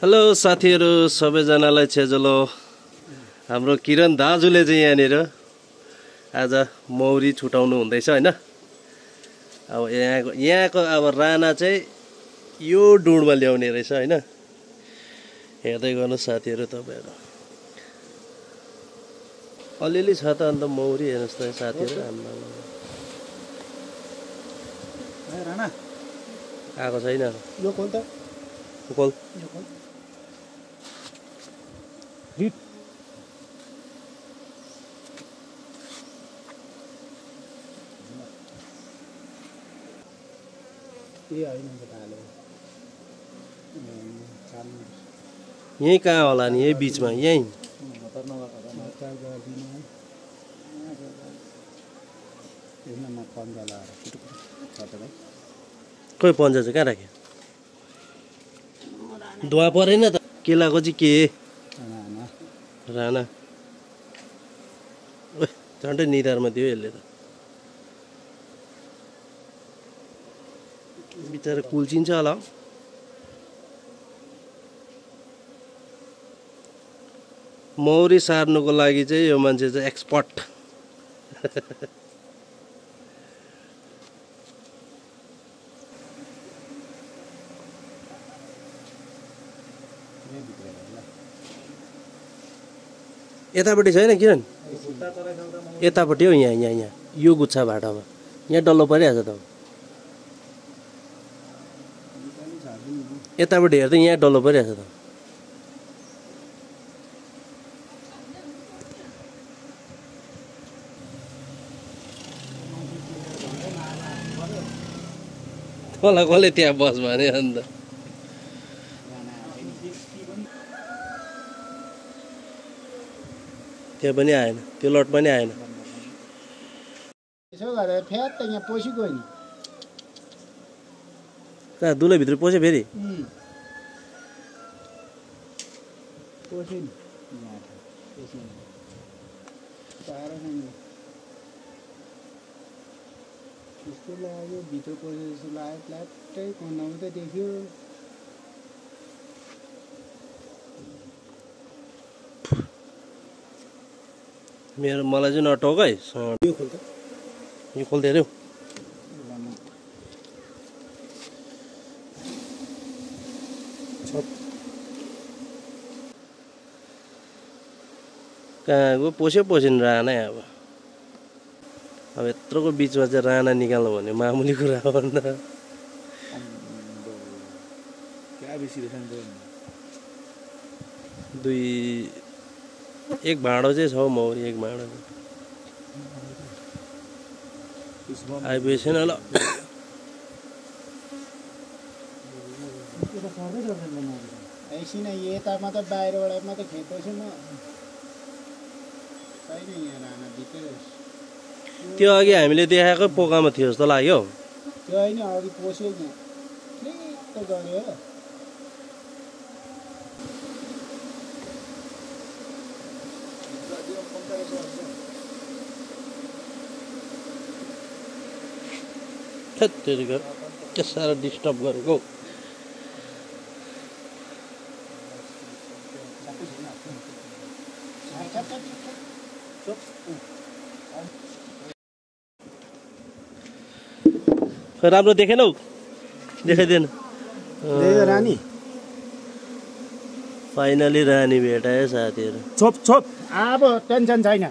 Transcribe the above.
Hello साथीहरु सबैजनालाई छेजलो हाम्रो किरण दाजुले चाहिँ यहाँनिर आज मौरी छुटाउनु हुँदैछ हैन। अब यहाँको अब राना चाहिँ यो डुँडमा ल्याउने रहेछ हैन। हेर्दै गर्नु साथीहरु तपाईहरु अलिअलि छ त अन्त मौरी हेर्नुस् त साथीहरु राना आएको छैन यो कोल त कोल यो कोल रिट यही हैन बताले यही कहाँ होला नि यही बीचमा यही कोही पन्जा चाहिँ कहाँ राख्यो धुवा परेन त केलाको चाहिँ के राना झन्डै निधारमा दियो यसले त बिचारा कुल्चिन्छ होला मौरी सार्नुको लागि चाहिँ यो मान्छे चाहिँ एक्सपर्ट यतापट्टि छैन किरण यतापट्टि हो यहाँ यहाँ यहाँ यो गुच्छा भाटामा यहाँ डल्लो परिहाल्छ त यतापट्टि हेर्दा यहाँ डल्लो परिहाल्छ त कसलाई कसले त्यहाँ बस भने अन्त त्यहाँ पनि आएन त्यो लट पनि आएन यसो गरेर फ्याट यहाँ पसी गयो नि कहाँ दुलै भित्र पस्यो फेरि पस्यो नि यहाँ पस्यो नि टाढो नै यस्तो लाग्यो भित्र पस्यो जस्तो लाग्यो फ्ल्याटै कन्दामा त देख्यो मलाई चाहिँ नटोक है यो खोल त यो खोल्दै अरे कहाँ गयो पस्यो नि राना अब यत्रोको बिचमा चाहिँ राना निकाल्नु भने मामुली कुरा हो नि त दुई एक भाँडो चाहिँ छ मौरी एक भाँडो आइपुगेको छैन ल एकछिन यतामा त बाहिरबाट मात्रै खेपेको छु म छैन यहाँ राना भित्रै त्यो अघि हामीले देखाएको पोकामा थियो जस्तो लाग्यो त्यो होइन अघि पस्यो यहाँ ठिक्क गऱ्यो हो के साह्रो डिस्टर्ब गरेको राम्रो देखेनौ देखाइदिएन रानी फाइनली रानी भेटायो साथीहरु छोप छोप अब टेन्सन छैन